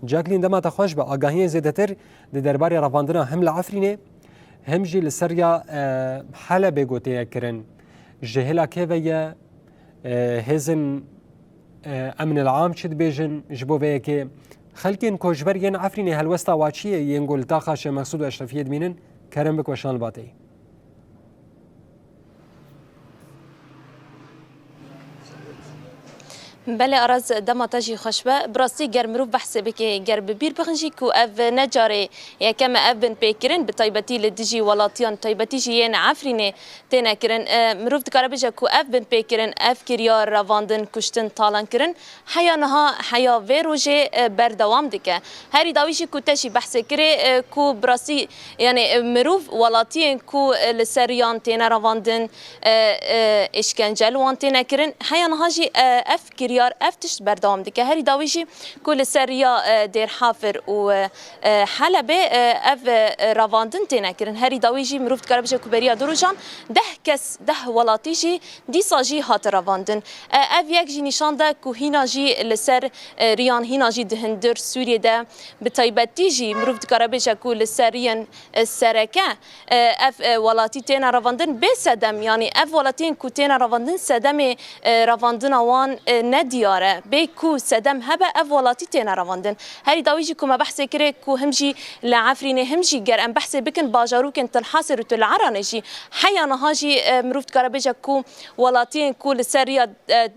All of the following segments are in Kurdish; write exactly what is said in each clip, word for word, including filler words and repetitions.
Jacqueline, dema te xweş be. Agahiyên zêdetir di derbarê revandina him li Efrînê, him jî li ser ya, e, Helebê goteye kirin. Ji hêla kê ve ye? E, hêzên, e, emnil am çi dibêjin? Ji bo vê yekê xelkên koçber yên Efrînê helwesta wa çi ye, yên ku li taxa Şêx Mexsûd û Eşrefiyê dimînin? Kerem bik weşan li ba te yî. Belê Aras, dema te jî xweş be. Bi rastî ger mirov behsê bike, ger bi bîr bixin jî ku ev ne carê yekem e ev binpêkirin, bi taybetî li dijî welatiyan, taybetî jî yên Efrînê têne kirin. E, mirov dikare bêje ku ev binpêkirin, ev kiryar, revandin, kuştin, talankirin, heya niha, heya vê rojê, e, berdewam dike. Herî dawî jî ku te jî behsê kirê, e, ku bi rastî, yanî, e, mirov, welatiyên ku, e, li ser riyan têne revandin, e, e, îşkence li wan têne kirin, heya niha jî, e, ev kiryar, ev tişt berdewam dike. Herî dawî jî ku li ser riya, e, Dêrhafir û, e, e, Helebê, e, ev, e, revandin têne kirin. Herî dawî jî mirov dikare bêje ku beriya du rojan deh kes, deh welatî jî dîsa jî hate revandin. E, ev yek jî nîşan de ku hîna jî li ser, e, riyan, hîna jî di hundir Sûriyê de, bi taybetî jî mirov dikare bêje ku li ser riyên, e, sereke, e, ev, e, welatî têne revandin bê sedem, yanî ev welatiyên ku têne revandin sedemê, e, revandina wan, e, ne diyar e. Bê ku sedem hebe ev welatî têne revandin. Herî dawî jî ku me behsê kirê ku him jî li Efrînê, him jî ger em behsê bikin bajarokên Til Hasir û Til Eranê jî, heya niha jî, e, mirov dikare bêje ku welatiyên ku li ser riya, e,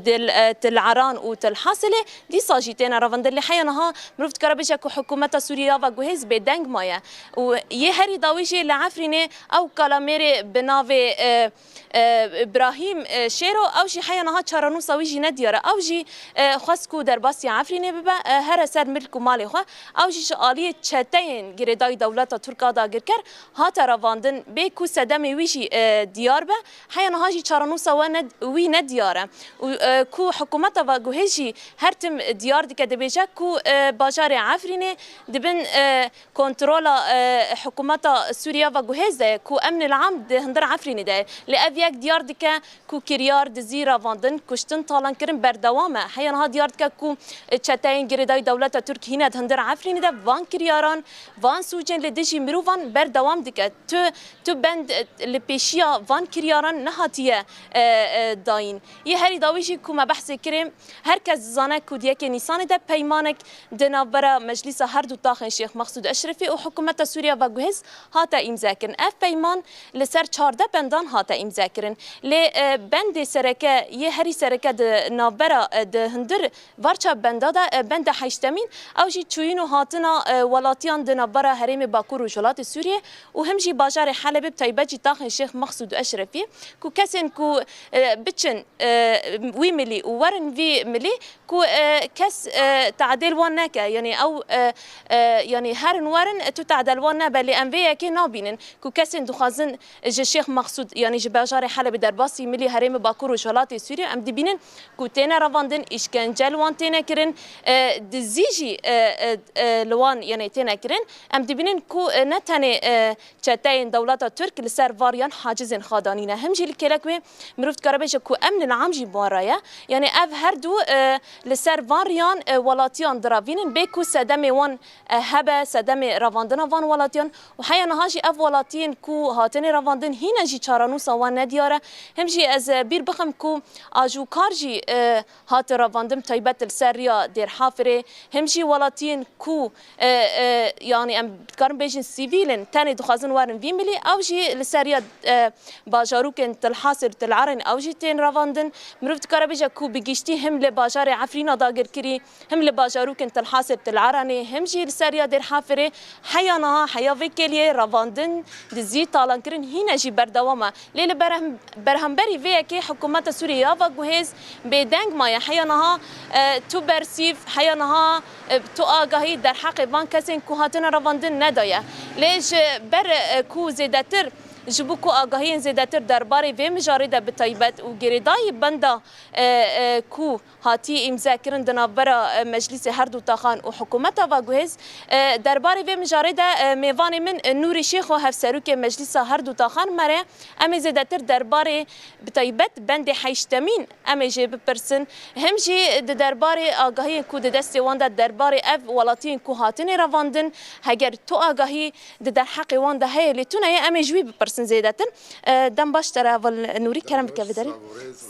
Dil, e, Til Eran û Til Hasilê dîsa jî têne revandin. Lê heya niha mirov dikare bêje ku hikûmeta Sûriyê ya veguhêz bêdeng maye. Û yê herî dawî jî li Efrînê ew kalamêrê bi navê, e, e, Îbrahîm, e, Şêro, ew jî heya niha çarenûsa wî jî ne diyar e. Ew jî, e, xwest ku derbasî Efrînê bibe, e, here ser milk û malê xwe. Ew jî ji aliyê çeteyên girêdayî dewleta Tirk a dagirker hate revandin, bê ku sedemê wî jî, e, diyar be. Heya niha jî çarenûsa we ne, wî ne diyar e. Û, e, ku hikûmeta veguhêz jî her tim diyar dike, dibêje ku, e, bajarê Efrînê di bin, e, kontrola, e, hikûmeta Sûriya veguhêz de ye, ku emnil am di hundir Efrînê de ye. Lê ev yek diyar dike ku kiryar, dizî, revandin, kuştin, talankirin berdewam e. Heya niha diyar dike ku, e, çeteyên girêdayî dewleta Tirk hîne di hundir Efrînê de van kiryaran, van sûcên li dijî mirovan berdewam dike. Tu, tu bend, e, li pêşiya van kiryaran nehatiye, e, e, dayîn. Yê herî dawî jî ku me behsê kirê, her kes dizane ku di yekê Nîsanê de peymanek di navbera Meclîsa her du taxên Şêx Mexsûd Eşrefî û hikûmeta Sûriya veguhêz hate îmzekirin. Ev peyman li ser çardeh bendan hate îmzekirin. Lê, e, bendê sereke, yê herî sereke di navbera, e, di hundir Varça benda de, e, benda heştemîn, ew jî çûyîn û hatina, e, welatiyan di navbera herêmê Bakur û Rojhilatê Sûriyê û him jî bajarê Helebê, bi taybet jî taxên Şêx Mexsûd û Eşrefî, ku kesên ku, e, biçin, e, wî milî û werin vî milî, ku, e, kes, e, tadêl wan neke, yanî ew, e, e, yanî herin werin, e, tu tadêl wan nebe, lê em vê yekê nabînin. Ku kesên dixwazin ji Şêx Mexsûd, yanî ji bajarê Helebê derbasî milî herêmê Bakur û Rojhilatê Sûriyê, em dibînin ku têne revandin, îşkence li wan têne kirin, e, dizî jî, e, e, e, li wan, yanî têne kirin. Em dibînin ku, e, ne tenê, e, çeteyên dewleta Tirk li ser van riyan hacizên xwe danîne. Him jî li kêlek wê mirov dikare bêje ku emnil am jî bi wan re ye. Yanî ev her du, e, li ser van riyan, e, welatiyan diravînin, bê ku sedemê wan, e, hebe, sedemê revandina van welatiyan. Û heya niha jî ev welatiyên ku hatine revandin hîne jî çarenûsa wan nediyar e. Him jî ez, e, bîr bixim ku ajûkar jî, e, hate revandin, taybet li ser riya Dêrhafirê. Him jî welatiyên ku, e, e, yanî em dikarin bêjin sivîl in, tenê dixwazin werin vî milî, ew jî li ser riya, e, bajarokên Til Hasir, Til Eran, ew jî tên revandin. Mirov dikare bêje ku bi giştî him li bajarê Efrîna dagirkirî, him li bajarokên Til Hasir, Til Eranê, him jî li ser riya Dêrhafirê heya niha, heya vê kêliyê revandin, dizî, talankirin hîne jî berdewam e. Lê li berhem-, berhemberî vê yekê hikûmeta Sûriyê ya veguhêz bêdeng maye. Heya niha, e, tu bersîv, heya niha, e, tu agahî derheqê van kesên ku hatine revandin nedaye. Lê ji ber, e, ku zêdetir Ji bo ku agahiyên zêdetir derbarê vê mijarê de bi taybet û girêdayî benda, e, e, ku hatiye îmzekirin di navbera, e, Meclîsê her du taxan û hikûmeta va guhêz, e, derbarê vê mijarê de, e, mêvanê min, e, Nûrî Şêxo, hevserokê Meclîsa her du taxan me re, em ê zêdetir derbarê bi taybet bendê heştemîn em ê jê bipirsin. Him jî di derbarê agahiyên ku di destê wan de derbarê ev welatiyên ku hatine revandin, heger tu agahî di derheqê wan de heye lê tune ye, em ê ji wî bipirsin zêdetir. E, dem baş te re heval Nûrî, kerem bike vê derê.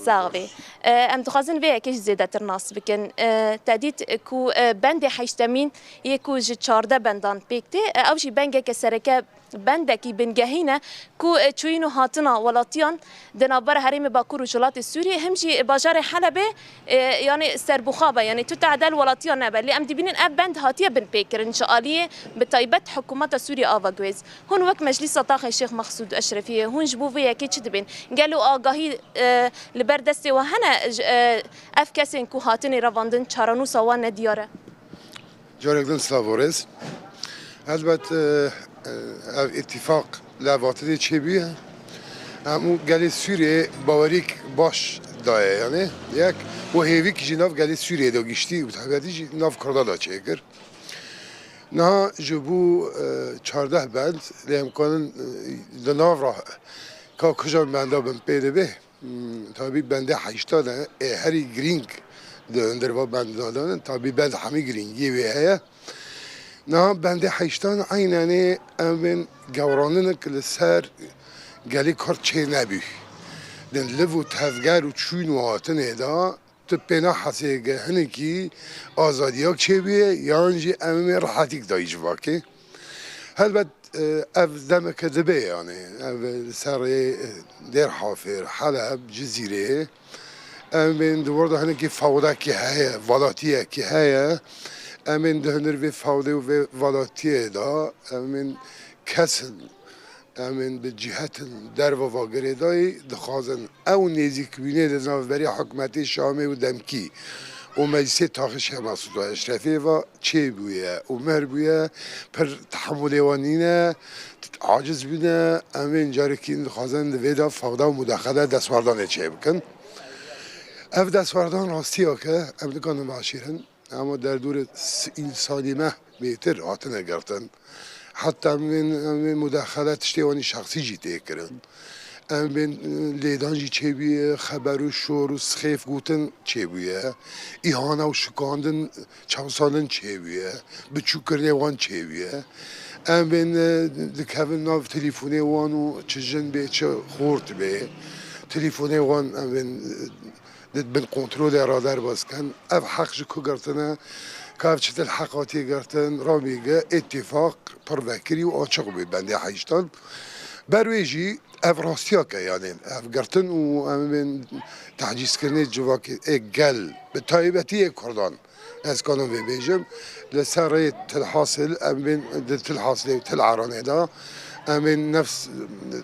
Sax bê. E, em dixwazin vê yekê jî zêdetir nas bikin. E, te dît ku, e, bendê heştemîn yê ku ji çardeh bendan pêk tê, e, ew jî bengeke sereke, bendekî bingehîn e ku, e, çûyîn û hatina welatiyan di navbera herêmê Bakur û Rojhilatê Sûriyê, him jî bajarê Helebê, e, yanî serbûxa be, yanî tu tadel welatiya nebe. Lê em dibînin ev bend hatiye binpêkirin ji aliyê bi taybet hikûmeta Sûriyê a va guhêz. Hûn wek Meclîsa Taxê Şêx Mexsûd Eşrefiyê, hûn ji bo vê yekê çi dibên? Gelo agahî, e, li ber destê we hene, ji, e, ev kesên ku hatine revandin çarenûsa wan nediyar e? Carek din silav û rêz. Helbet, e, e, ev îtîfaq li Evatinê çêbûye. Hemû gelê Sûriyê bawerîk baş daye, yanî yek û hêvîk jî nav gelê Sûriyê de giştî û bi taybetî jî nav Kurda de çêkir. Niha ji bo, e, çardeh bend lê em kanin, e, di nav re ka kujam benda bin pê dibe. Hmm, tabî bendê heşta de, ê herî girîng di hundir va benda de ne. Tabî bend hemî girîngiyê wê heye. Niha bendê heştan eynenê em bên gewrandin ki li ser gelê Kurd çê nebû. Di liv û tevger û çûn û hatinê de tu pê nahesê ge hinekî azadiyak çêbûye yan jî em ê rehetîk dayî civakê. Helbet, e, ev demeke dibe, yanî ev li ser rê, e, Dêrhafir, Heleb, Cizîrê, em bên di wir de hinekî fawdekî heye, valatiyekî heye. Em bên di hundir vê fawdê û vê valatiyê de em bên kes in, em bên bi cîhetin derve va girêdayî dixwazin ew nêzîkbûnê di navberî hikûmetê Şamê û Demkî û Meclîsê Taxê Şêx Mesûd û Eşrefê ve çêbûye û mehr bûye, pir tehemûlê wan nîne, aciz bûne, em ên carekî dixwazin di vê de fewda û mudexele destwerdanê çêbikin. Ev destwerdan rastiya ke em dikanin biaşîrin, ama derdorê s-, salîme bêtir hatine girtin. Heta em bên, em bên mudexele tiştê wanî şexsî jî tê kirin. Em bên, e, lêdan jî çêbûye, xeber û şor û sixêf gotin çêbûye. Îhane û şikandin, çewsandin çêbûye. Biçûkkirinê wan çêbûye. Em bên, e, dikevin nav telîfonê wan û çi jin bê, çi xort bê. Telîfonê wan em bên, e, di bin kontrolê re derbas kin. Ev heq ji ku girtine, ka ev çitil heq hatiye girtin, ramîge îtîfaq pir vekirî û açiq bû bendê heştan. Ber wê jî ev rastiyake, yanî ev girtin û em bên tehcîzkirinê civakê ê gel, bi taybetî ê Kurdan. Ez kanim vê bêjim, li ser rê Til Hasil, em bên di Til Hasilê û Til Eranê de, em bên nefs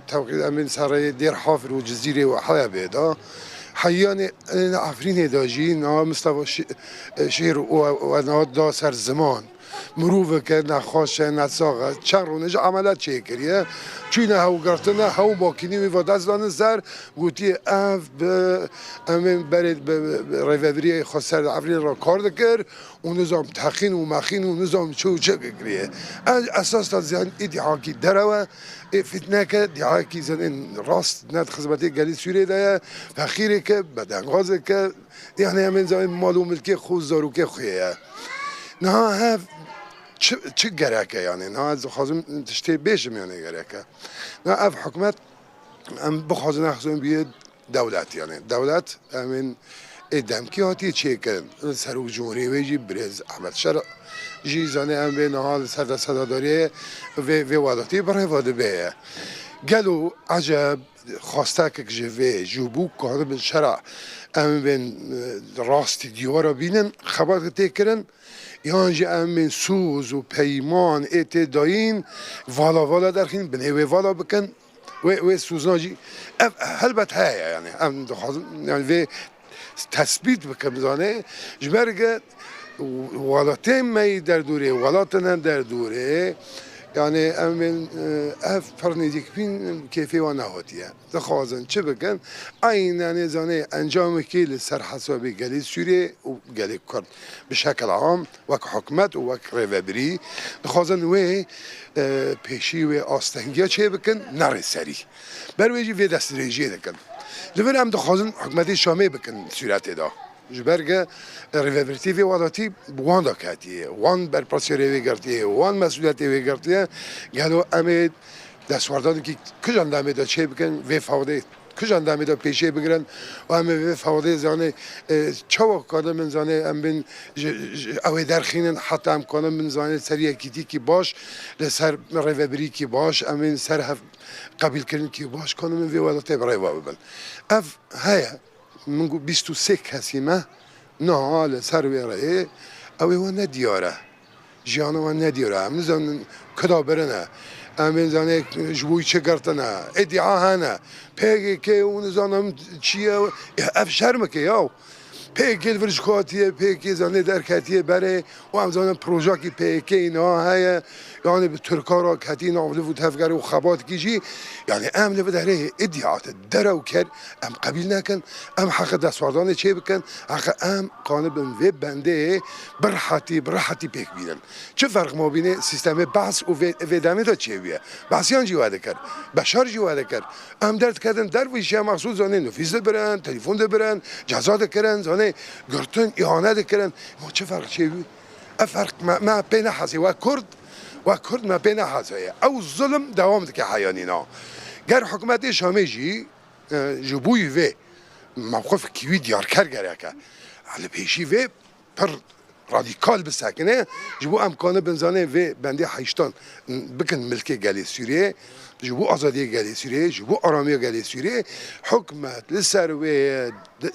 tewqît, em bên ser rê Dêr Hafir û Cizîrê û Helebê de. Heyanê, ê, Efrînê de jî, niha Mistefa Şi-, Şêr û, û niha da ser ziman. Miroveke nexweş e, nesax e. Çend rûne jî emeliyat çêkiriye. Çûne hew girtine, hew makînî wî ve dest dane ser, gotiye ev bi, em ên berê bi, bi, bi rêveberiyê xwe ser Efrînê re kar dikir. û nizam texîn û mexîn û nizam çi û çi kiriye. Ez esas da ziyan ê dîhakî derewe, ê fitneke dîhakî zenên rast ne di xizmetê gelî Sûriyê de ye, fexîreke, bedengazeke, yanî em ên zanîn mal û milkê xwe û zarokê xwe ye. Niha hev çi, çi gerek e yanî? Niha ez dixwazim tiştê bêjim yanî gerek e. Niha ev hikûmet em bixwazin nexizin bûye dewlet, yanî dewlet, em ên ê demkî hatiye çêkirin. Serok Cumhuriyê wê jî birêz Ehmed Şer jî zanê em vê niha li ser desthilatdariyê vê, vê welatî bi rêva dibe ye. Gelo eceb xwastekek ji vê, ji bo karibin şera em bên, e, rastî dîwara bînin, xebat tê kirin, yan jî em bên soz û peyman ê tê dayîn, vala vala derxîn, binê wê vala bikin. Wê, wê sozna jî ev helbet heye, yanî em dixwazin, yanî vê tesbît bikim, zanê, ji ber ke welatên me yî derdorê, welatên derdorê, Yani em ên, e, ev pir nêzîk bîn, kêfê wan nehatiye. Dixwazin çi bikin? Eynenê zanê encamekî li ser hesabê gelê Sûriyê û gelê Kurd bi şekil am wek hikûmet û wek rêvebirî dixwazin wê, e, pêşî wê astengiya çê bikin, ne rêserî. Ber wê jî vê destdirêjiyê dikin. Li vir em dixwazin hikûmetê Şamê bikin sûretê de. Ji ber ke rêvebirtî vê welatî bi wan de ketiye, wan berpirsiyarê wê girtiye, wan mesûliyetê wê girtiye, gelo em ê destwerdanekî kîjan demê de çê bikin, vê fawdê kîjan demê de pêşê bigirin û em ê vê fawdê zanê, e, çawa kanibin zanê em bin ji, ji, ew ê derxînin heta em kanibin zanê ser yekîtîkî baş, li ser rêvebirîkî baş, em ên ser hev qebîlkirinekî baş kanibin vê welatê bi rêva bibin. Ev heye. Min got bîst û sê kesî me niha li ser wê rêyê, ew ê we ne diyar e. Jiyana we ne diyar e. Em nizanin kida birine. Em ê zanê ji bo çi girtine. Îdîa hene. P K K û nizanim çi ye. Ev şermeke ya. P K K li vir ji ku hatiye, P K K zanê derketiye berê. û em zanin projeyekî P K K niha heye, yani bi Tirka re ketî nav liv û tevgerê û xebatekî jî, yani em li vê derê îdîat dere û ker em qebîl nekin, em heqê destwerdanê çê bikin, heqê em kanibin vê bendê bi rehetî, bi rehetî pêk bînin. Çi ferq mabînê sîstemê behs û vê, vê demê de çêbûye? Behsiyan jî we dikir, Beşar jî we dikir. Em derdiketin dervîşiya mexsûs zanê nufîs dibirin, telefon dibirin, ceza dikirin, zanê girtin, îhane dikirin. Ma çi ferq çêbû? Ev ferq me, me pê nehesê. We Kurd, we Kurd me pê neheseye. Ew zulm dewam dike heyanîna. Ger hikûmetê Şamê jî, e, ji bo wî vê mewqifekî wî diyarker gereke. Li pêşî vê pir radîkal bisekine, ji bo em kanibin zanê vê bendê heştan bikin milkê gelê Sûriyê, ji bo azadiyê gelê Sûriyê, ji bo aramiya gelê Sûriyê, hikûmet li ser wê di-,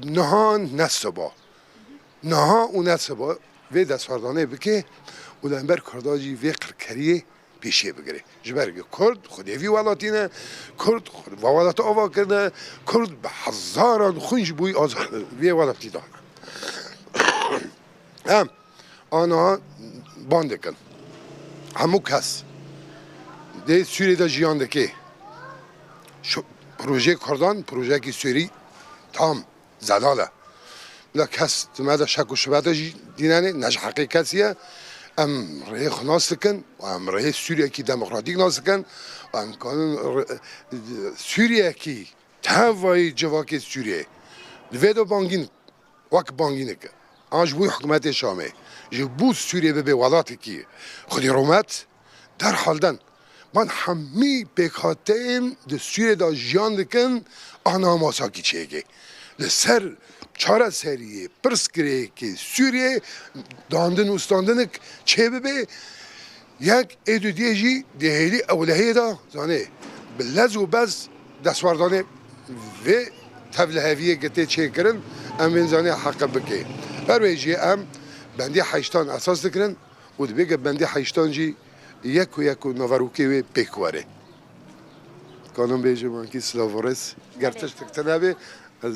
niha ne siba. Niha û ne siba vê destwerdanê bike û li hember Kurda jî vê qirkeriyê pêşiyê bigire. Ji ber ku Kurd xwedê vî welatî ne, Kurd xwe va welata ava kirine, Kurd bi hezaran xwîn ji bo wî azad vê welatî dane. Em aniha ban dikin. Hemû kes dê Sûriyê de jiyan dike. Şu projeyê Kurdan, projeyekî Sûrî tam zelal e. Bila kes di me de şek û şibete jî dînenê, ne ji heqê kesî ye. Em rêyê xwe nas dikin û em rêyê Sûriyekî demokratîk nas dikin û em kanin rê-, Sûriyekî tevayî civakê Sûriyê di vê de bangîn, wek bangîneke. An ji bo hikûmetê Şamê, ji bo Sûriyê bibe welatekî xwedî rûmet, derhal den. Van hemî pêkhateyên di Sûriyê de jiyan dikin, ana masakî çêke. Li ser çareseriyê pirsgirêkê Sûriyê dandin û standinek çêbibe, yek ê dudiyê jî dihêlî ewlehiyê de, zanê, bi lez û bez destwerdanê vê tevliheviyê ke tê çêkirin, em ên zanê heqe bike. Ber wê jî em bendî heştan esas dikirin. û dibê ke bendê heştan jî yek û yek û naverokê wê pêk were. Kanim bêjim, wekî silav û rêz. Ger tiştek tune be, ez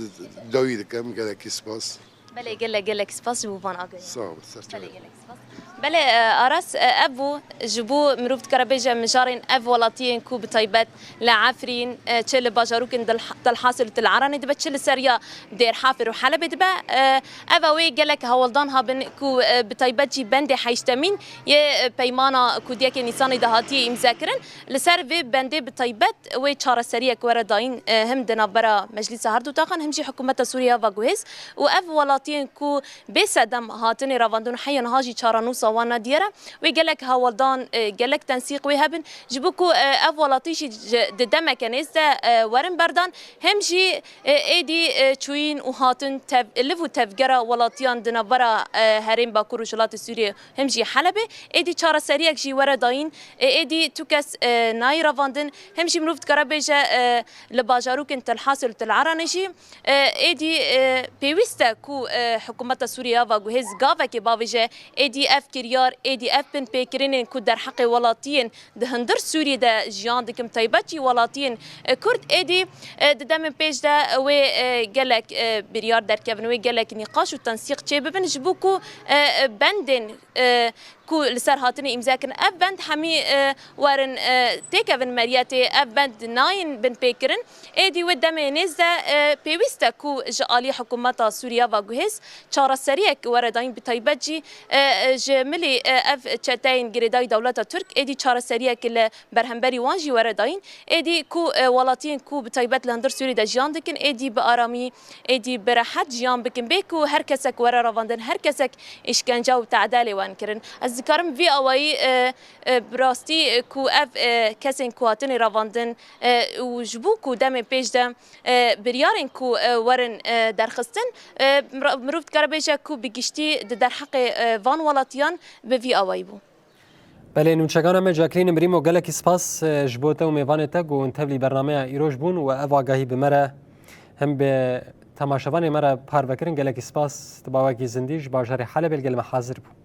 dawî dikim, gelekî spas. Belê, gelek, gelek spas ji bo van agahiyê. Sağ ol, ser Belê, çavan. Gelek spas. Belê, e, Aras, e, ev bû, ji bo mirov dikare bêje mijarên ev welatiyên ku bi taybet li Efrîn, e, çi li bajarokên Dil-, Dilhasil û Til Eranê dibe, çi li ser ya Dêrhafir û Helebê dibe. E, ev e wê gelek hewldan habin ku, e, bi taybet jî bendê heştemîn yê, e, peymana ku di yekê Nîsanê de hatiye îmzekirin. Li ser vê bendê bi taybet wê çareseriyek were dayîn, e, him di navbera Meclîsa herdu taxan, him jî hikûmeta Sûriye ya veguhêz û ev welatiyên ku bê sedem hatinê revandin û heya niha jî çarenûsa wan ne diyar e. Wê gelek hewldan, e, gelek tensîq wê hebin. Ji bo ku, e, ev welatî jî ji, di demeke nêz de, e, werin berdan, hem jî, e, êdî, e, çûyîn û hatin tev-, liv û tevgera welatiyan di navbera, e, herêm Bakur û Rojhilatê Sûriyê, hem jî Helebê, êdî çareseriyek jî were dayîn, e, êdî tu kes, e, nayê revandin, hem jî mirov dikare bêje, e, li bajarokên Til Hasil û Til Eranê jî, e, êdî, e, pêwîst e ku, e, hikûmeta Sûriye ya veguhêz gavekê bavêje, êdî ev kiryar, êdî ev binpêkirinên ku derheqê welatiyên di hundir Sûriyê de jiyan dikin, taybet jî welatiyên, e, Kurd êdî, e, di demên pêş de wê, e, gelek, e, biryar derkevin, wê gelek nîqaş û tensîq çêbibin ji bo ku, e, e, bendên, e, ku li ser hatine îmze kirin. Ev bend hemî, e, werin, e, têkevin meriyetê, ev bend nayên binpêkirin. Êdî wê demê nêz de, e, pêwîst e ku ji alî hikûmeta Sûriye ve guhêz çareseriyek were dayîn, bi taybet jî, e, e, ji milî, e, ev çeteyên girêdayî dewleta Tirk êdî çareseriyek li berhemberî wan jî were dayîn. Êdî ku, e, welatiyên ku bi taybet li hundir Sûrî de jiyan dikin, êdî bi aramî, êdî bi rehet jiyan bikin, bê ku her kesek were revandin, her kesek îşkence û te'de lê wen kirin. Ez dikarim vî awayî, e, e, bi rastî, e, ku ev, e, kesên ku hatinê revandin, e, û ji bo ku demê pêş de, e, biryarên ku, e, werin, e, derxistin, e, mira-, mirov dikare bêje ku bi giştî di derheqê, e, van welatiyan bi vî awayî bû. Belê, nûçegana me Jacqueline Brîmo, gelekî spas, e, ji bo te û mêvanê te ku hûn tevlî bernameya îroj bûn û ev agahî bi me re hem bi temaşevanê me re parve kirin. Gelekî spas, tu bawekî zindî ji bajarê Helebê li gel me hazir bû.